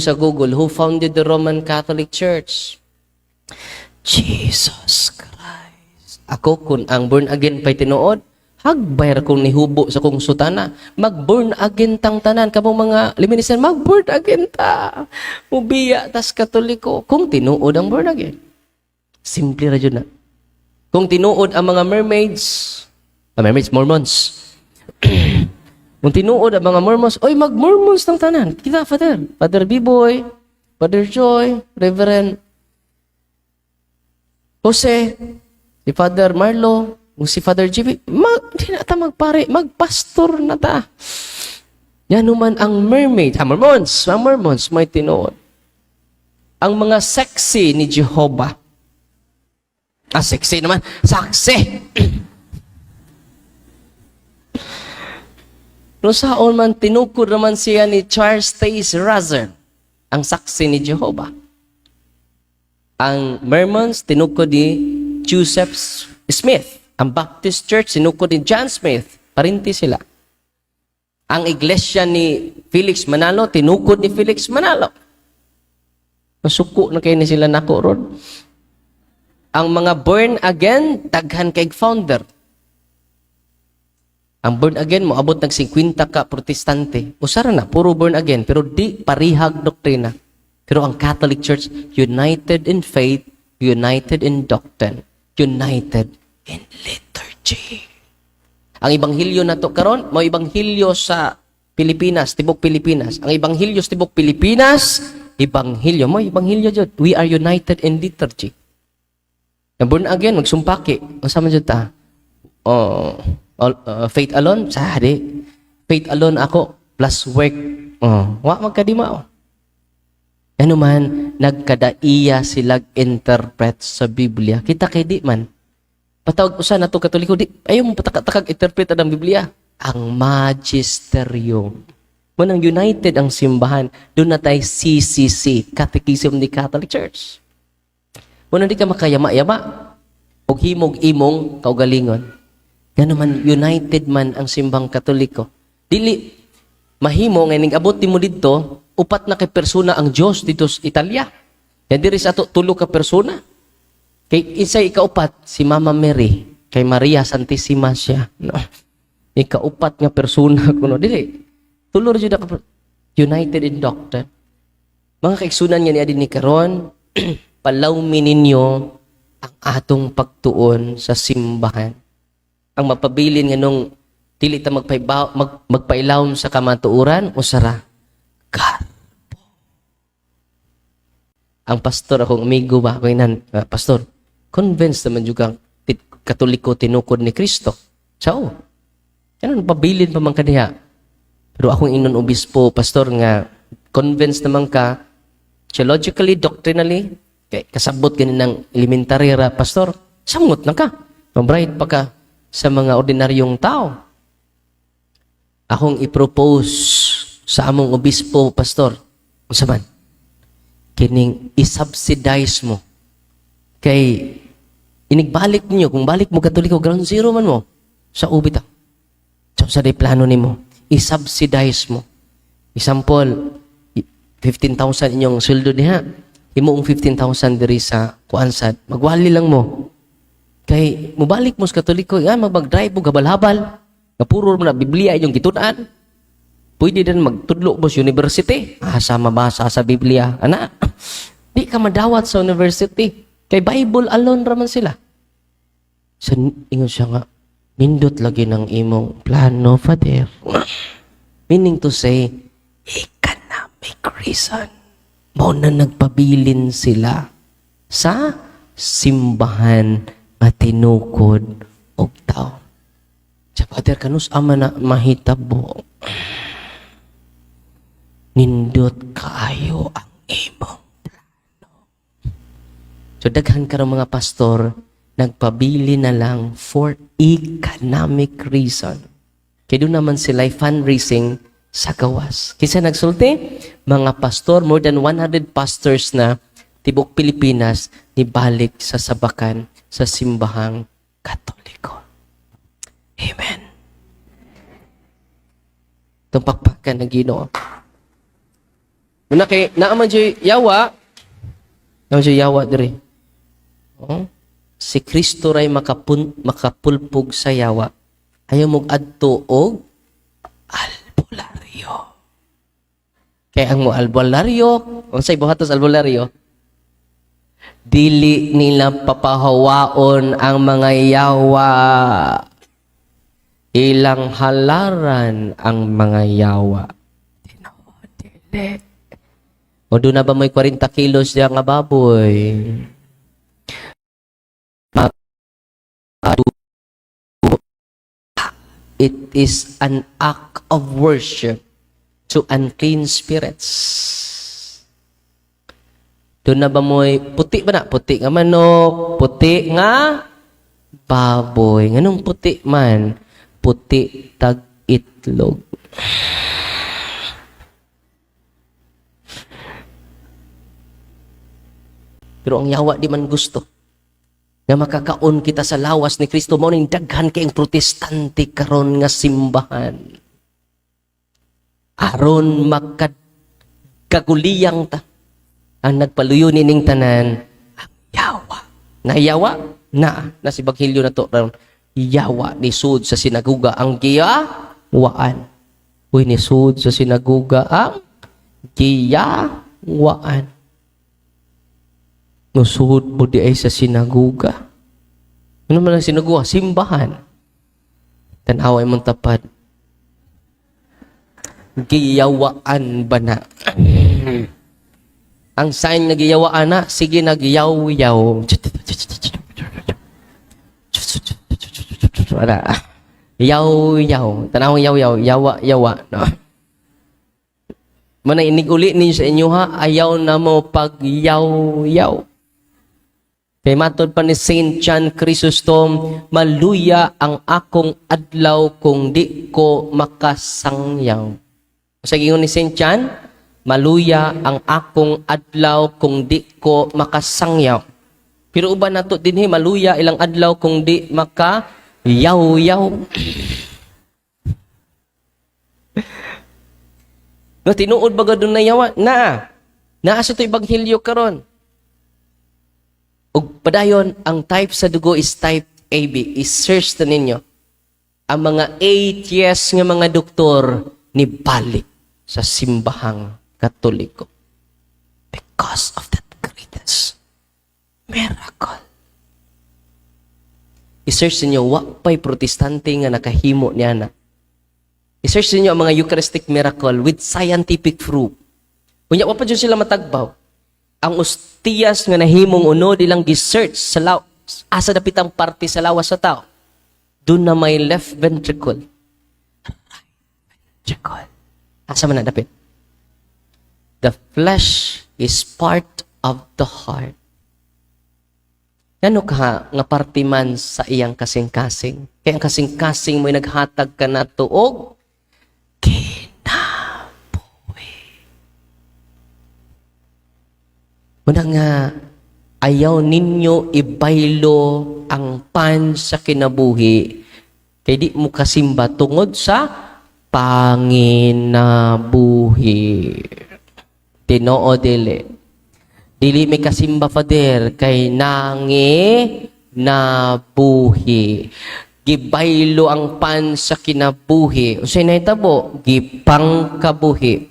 Sa Google, who founded the Roman Catholic Church? Jesus Christ. Ako, kung ang born again pa'y tinuod, hagbay ra kong nihubo sa kong sutana. Mag-born again tang tanan. Kamong mga liminisan, mag-born again ta. Mubiya tas Katoliko. Kung tinuod ang born again. Simple ra jud na. Kung tinuod ang mga mermaids, ah, mermaids, Mormons. Kung tinuod ang mga Mormons, oy, mag-Mormons ng tanan. Kita, Father. Father B-Boy, Father Joy, Reverend Jose, si Father Marlo, ug si Father GB, di na ta magpare, magpastor na ta. Yan naman ang mermaid, ah, Mormons, ang Mormons, may tinuod. Ang mga sexy ni Jehovah. Ah, sexy naman. Saksi! No saon man, tinukod naman siya ni Charles Taze Russell, ang saksi ni Jehovah. Ang Mormons, tinukod ni Joseph Smith. Ang Baptist Church, tinukod ni John Smith. Parinti sila. Ang iglesia ni Felix Manalo, tinukod ni Felix Manalo. Masuko na kayo ni sila nako ron. Ang mga born again, daghan kay founder. Ang born again mo abot nag 50 ka Protestante. Usara na puro born again pero di parihag doktrina. Pero ang Catholic Church, united in faith, united in doctrine, united in liturgy. Ang ebanghelyo nato karon, mao ebanghelyo sa Pilipinas, tibok Pilipinas. Ang ebanghelyo sa tibok Pilipinas, ebanghelyo mo ebanghelyo jud. We are united in liturgy. Ang born again magsumpaki. Unsa man jud ta? Oh, faith alone sa di. Faith alone ako plus work. Oh, wa magkadima oh. Ano man, nagkadaiya silag interpret sa Biblia. Kita kay di man. Patawag usa na to Katoliko, di ayaw mo patakag interpret ang Biblia. Ang magisterium. Munang united ang simbahan. Doon na tayo CCC, Catechism ni Catholic Church. Muna di ka makayama-yama. Og himog imong kaugalingon. Gano man, united man ang simbang Katoliko. Dili, mahimo nga ning abot mo didto, upat na kay persona ang Dios dito sa Italia. Yan diri sa ato tulo ka persona. Kay isay ikaupat si Mama Mary, kay Maria Santissima siya, no. Ikaupat nga persona kuno dili. Tulo ra jud ka united in doctrine. Mga kaigsunan nga niadto ni karon, palawmi ninyo ang atong pagtuon sa simbahan. Ang mapabilin nga nung dili ta magpailawom sa kamatuoran usara garbo. Ang pastor akong amigo ba, ako inan, "Ah, pastor, convinced naman juga Katoliko tinukod ni Kristo." Sao? Ano, pabilin pa man kaniya. Pero akong ingnon obispo, pastor nga, convinced naman ka, theologically, doctrinally, kay kasabot gani ng elementary ra, pastor, samot na ka. Mabright pa ka sa mga ordinaryong tao. Akong i-propose sa among obispo, pastor, unsa man? Kining i-subsidize mo. Kay inigbalik ninyo, kung balik mo Katoliko, ground zero man mo, sa ubit. So, sa day plano nimo, i-subsidize mo. Example, 15,000 inyong sweldo diha. Himoong 15,000 diri sa kuansad. Magwali lang mo. Kay mubalik mo sa Katoliko, nga mag-drive mo gabal-habal. Nga puro mo na Biblia inyong gitun-an. Pwede din magtudlo mo sa university. Asa mabasa sa Biblia? Ana, di ka madawat sa university. Kay Bible alone raman sila. So, ingon siya nga, nindot lagi ng imong plano, Father. Meaning to say, economic reason. Mao na nagpabilin sila sa simbahan nga tinukod og tao. Sa Father, kanus ama na mahitabo? Nindot kaayo ang imong plano. So daghan karon mga pastor nagpabili na lang for economic reason. Kaya doon naman sila fundraising sa gawas. Kinsa nagsulti? Mga pastor, more than 100 pastors na tibok Pilipinas nibalik sa sabakan sa simbahang Katoliko. Amen. Itong pakpakan ng Ginoo. Muna kay naa man jud yawa. Naa man jud yawa diri. Oh. Si Kristo ray makapulpog sa yawa. Ayaw mong adto og albularyo. Kay ang mo albularyo, unsay buhaton sa albularyo? Dili nila papahawaon ang mga yawa. Ilang halaran ang mga yawa. Tinuod, dili. O doon na ba may 40 kilos diya nga baboy? It is an act of worship to unclean spirits. Doon na ba mo'y puti ba na? Puti nga manok, puti nga baboy. Nganong puti man? Puti tag itlog. Pero ang yawa di man gusto nga makakaon kita sa lawas ni Kristo. Mao ning daghan kayong Protestante karon nga simbahan. Aron makaguliyang ta. Ang nagpaluyo nining tanan, ang yawa. Na yawa? Na. Na si Baghilyo na to. Ron. Yawa ni sud sa sinaguga ang giyawaan. Uy, ni sud sa sinaguga ang giyawaan. Nusud mo di ay sa sinaguga. Ano man ang sinaguga? Simbahan. Tanaway mong tapad. Giyawaan ba na? Ang sign nga giyawaan na, sige nagyaw-yaw. Wala. Yaw-yaw. Tanawang yaw-yaw. Yawa, yawa. No? Mana inig uli ninyo sa inyo ha, ayaw na mo pag yaw-yaw. Kay matod pa ni Saint John Chrysostom, maluya ang akong adlaw kung di ko makasangyaw. Sa gingon ni Saint John, maluya ang akong adlaw kung di ko makasangyaw. Pero uban nato dinhi maluya ilang adlaw kung di maka yaw-yaw. No, tinuod ba gadun na yawa? Na. Naa sa to Ebanghelyo karon. Ug padayon, ang type sa dugo is type AB. I-search na ninyo. Ang mga atheist nga mga doktor ni balik sa simbahang Katoliko. Because of that greatest miracle. I-search ninyo, wa pa'y Protestante nga nakahimo niya na. I-search ninyo ang mga Eucharistic miracle with scientific proof. Unya, wa pa dyan sila matagbaw. Ang ostiyas nga nahimong unod ilang gi-search sa asa dapitang parte sa lawas sa tao. Doon na may left ventricle. Right ventricle. Asa man na dapit? The flesh is part of the heart. Ngano ka nga parte man sa iyang kasing-kasing? Kaya ang kasing-kasing mo'y naghatag ka na tuog kinabuhi. Muna nga, ayaw ninyo ibaylo ang pan sa kinabuhi kay di mo kasimba tungod sa panginabuhi. Tinoo dili. Dili may kasimba, Father, kay nangi nabuhi. Gibaylo ang pan sa kinabuhi. Unsay nahitabo? Gipangkabuhi.